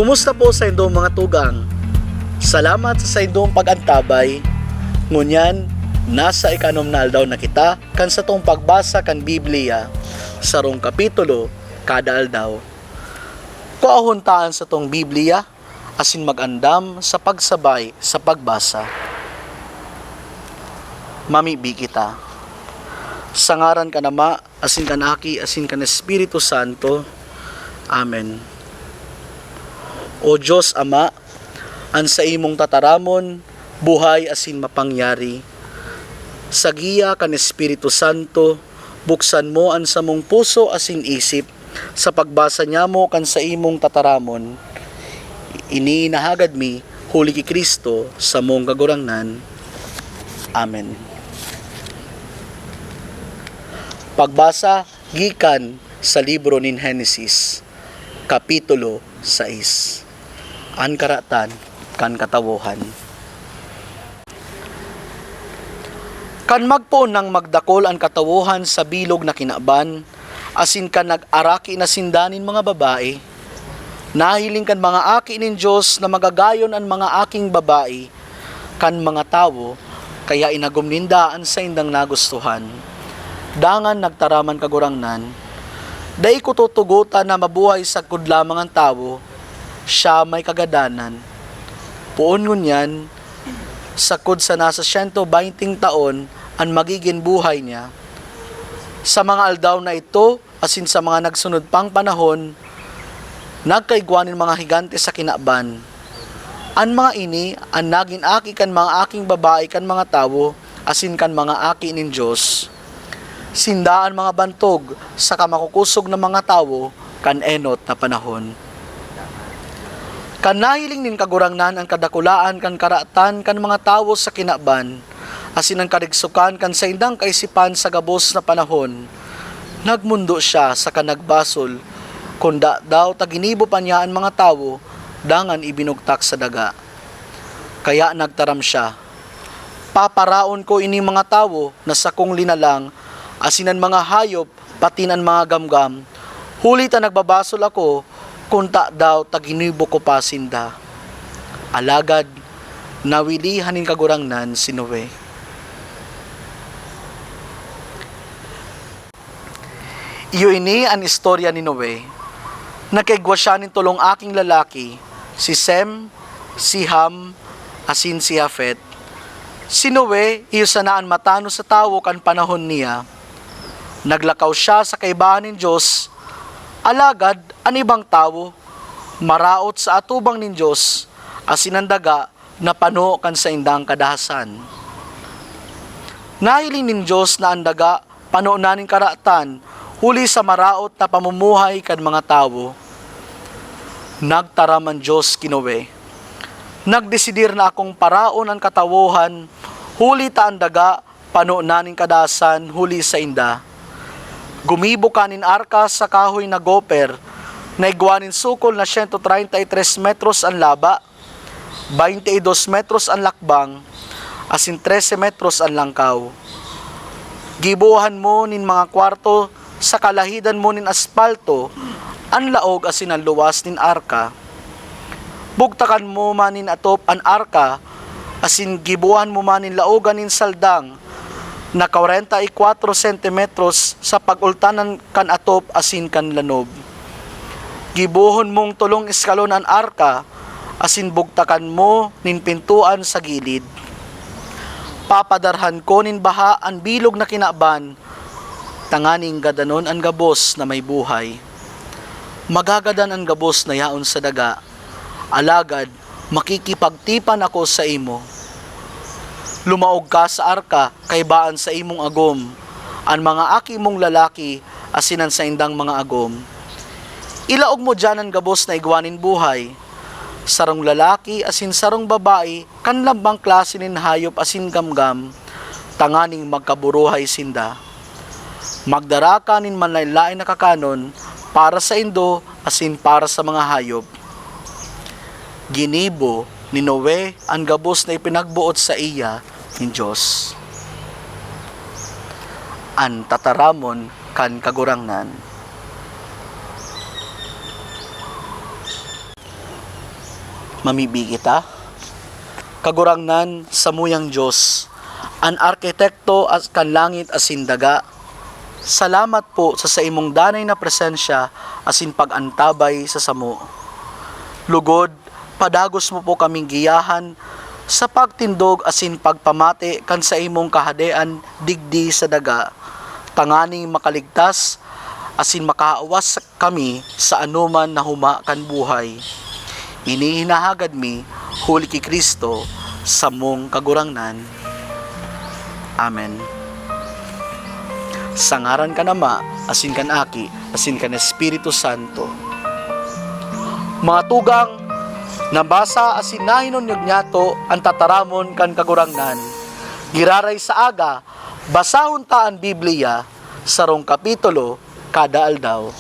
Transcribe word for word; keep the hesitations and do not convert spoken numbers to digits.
Kumusta po saindo, mga tugang? Salamat sa saindong pag-antabay. Ngunyan, nasa ikanom na aldaw na kita kan satong pagbasa kan Biblia, sarong kapitulo kada aldaw. Kuahon ta an satong Biblia asin mag-andam sa pagsabay sa pagbasa. Mamibi kita. Sa ngaran kan Ama, asin kan Aki, asin kan Espiritu Santo. Amen. O Dios Ama, an saimong tataramon, buhay asin mapangyari. Sa giya kan Espiritu Santo, buksan mo an samong puso asin isip sa pagbasa nyamo kan saimong tataramon. Ini inahagad mi huli ki Cristo, samong Kagurangnan. Amen. Pagbasa gikan sa libro nin Henesis, Kapitulo sais. An karatan kan katawohan. Kan magpoon nang magdakul an katawohan sa bilog na kinaban, asin kan nag-araki na sinda nin mga babae, nahiling kan mga aki nin Dios na magagayon an mga aking babae kan mga tawo, kaya inagom ninda an saindang nagustuhan. Dangan nagtaram an Kagurangnan, "Dai ko tutugotan na mabuhay sagkod lamang an tawo, siya may kagadanan. Poon ngunyan, sagkod sana sa siyento beynteng taon an magigin buhay niya." Sa mga aldaw na idto, asin sa mga nagsunod pang panahon, nagkaigwa nin mga higante sa kinaban. An mga ini an nagin aki kan mga aking babae kan mga tawo asin kan mga aki nin Dios. Sinda an mga bantog saka makukosog na mga tawo kan enot na panahon. Kan nahiling nin Kagurangnan an kadakulaan kan karatan kan mga tawo sa kinaban, asin an karigsokan kan saindang kaisipan sa gabos na panahon, nagmondo siya saka nagbasol kun tadaw ta ginibo pa niya an mga tawo dangan ibinugtak sa daga. Kaya nagtaram siya, "Paparaon ko ining mga tawo na sakong linalang, asin an mga hayop, patin an mga gamgam, huli ta nagbabasol ako kun tadaw ta ginibo ko pa sinda." Alagad nawilihan nin Kagurangnan si Noe. Iyo ini an istorya ni Noe. Nagkaigwa siya nin tolong aking lalaki, si Sem, si Ham, asin si Jafet. Si Noe iyo sana an matanos na tawo kan panahon niya. Naglakaw siya sa kaibahan nin Dios, alagad an ibang tawo maraot sa atubang nin Dios, asin an daga na pano kan saindang kadahasan. Nahiling nin Dios na an daga pano na nin karatan huli sa maraot na pamumuhay kan mga tawo. Nagtaram an Dios ki Noe, "Nagdesidir na akong paraon an katawohan, huli ta an daga pano na nin kadahasan huli sainda. Gumibo ka nin arka sa kahoy na goper na igwa nin sukol na siyento treinta y tres metros an laba, baynte y dos metros an lakbang, asin trese metros an langkaw. Gibohan mo nin mga kwarto saka lahidan mo nin aspalto an laog asin an luwas nin arka. Bugtakan mo man nin atop an arka, asin gibohan mo man nin laogan nin saldang na kwarenta y kwatro sentimetros sa pag-ultanan kan atop asin kan lanob. Gibohon mong tolong eskalon an arka, asin bugtakan mo nin pintoan sa gilid. Papadarhan ko nin baha an bilog na kinaban, tanganing gadanon an gabos na may buhay. Magagadan an gabos na yaon sa daga, alagad makikipagtipan ako saimo. Lumaog ka sa arka kaiba an saimong agom, an mga aki mong lalaki asin an saindang mga agom. Ilaog mo diyan an gabos na igwa nin buhay, sarong lalaki asin sarong babae kan lambang klase nin hayop asin gamgam, tanganing magkaburuhay sinda. Magdara ka nin manlaen-laen na kakanon para saindo asin para sa mga hayop." Ginibo ni Noe an gabos na ipinagboot saiya nin Dios. An tataramon kan Kagurangnan. Mamibi kita. Kagurangnan, samuyang Dios, an arkitekto as-, kan langit asin daga, salamat po sa saimong danay na presensya asin pag-antabay sa samo. Lugod, padagos mo po kaming giyahan sa pagtindog asin pagpamati kan saimong Kahadean digdi sa daga, tanganing makaligtas asin makaawas kami sa anoman na huma kan buhay. Ini hinahagad mi huli ki Cristo, samong Kagurangnan. Amen. Sa ngaran kan Ama, asin kan Aki, asin kan Espiritu Santo. Mga tugang, nabasa asin nahinonyog niyato an tataramon kan Kagurangnan. Giraray sa aga, basahon ta an Biblia, sarong kapitulo kada aldaw.